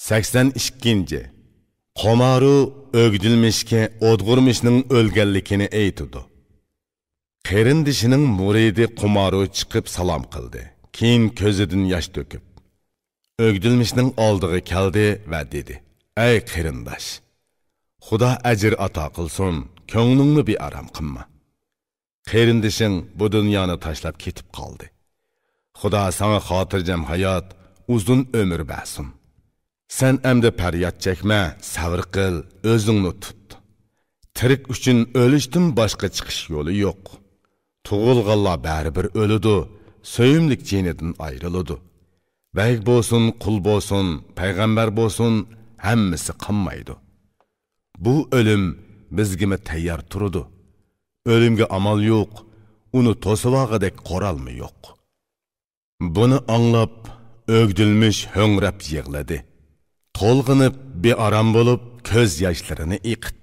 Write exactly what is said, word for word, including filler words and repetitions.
سەكسەن ئىككىنچى. قومارۇ ئۆگدۈلمىشكە ئودغۇرمىشنىڭ ئۆلگەنلىكىنى ئېيتىدۇ. قېرىندىشىنىڭ مۇرىدى قومارۇ چىقىپ سالام قىلدى. كېيىن كۆزىدىن ياش تۆكۈپ، ئۆگدۈلمىشنىڭ ئالدىغا كەلدى ۋە دېدى: «ئەي قېرىنداش! خۇدا ئەجىر ئاتا قىلسۇن، كۆڭلۈڭنى بىئارام قىلما. قېرىندىشىڭ بۇ دۇنيانى تاشلاپ كېتىپ قالدى. خۇدا ساڭا خاتىرجەم ھايات، ئۇزۇن ئۆمۈر بەرسۇن. سەن ئەمدى پەرياد چەكمە، سەۋر قىل، ئۆزۈڭنى تۇت. تىرىك ئۈچۈن ئۆلۈشتىن باشقا چىقىش يولى يوق. تۇغۇلغانلار بەرىبىر ئۆلىدۇ، سۆيۈملۈك جېنىدىن ئايرىلىدۇ. بەگ بولسۇن، قۇل بولسۇن، پەيغەمبەر بولسۇن، ھەممىسى قالمايدۇ. بۇ ئۆلۈم بىزگىمۇ تەييار تۇرىدۇ. ئۆلۈمگە ئامال يوق، ئۇنى توسۇۋالغۇدەك قورالمۇ يوق.» بۇنى ئاڭلاپ، ئۆگدۈلمىش ھۆڭرەپ يىغلىدى. تولغىنىپ، بىئارام بولۇپ، كۆز ياشلىرىنى ئېقىتتى.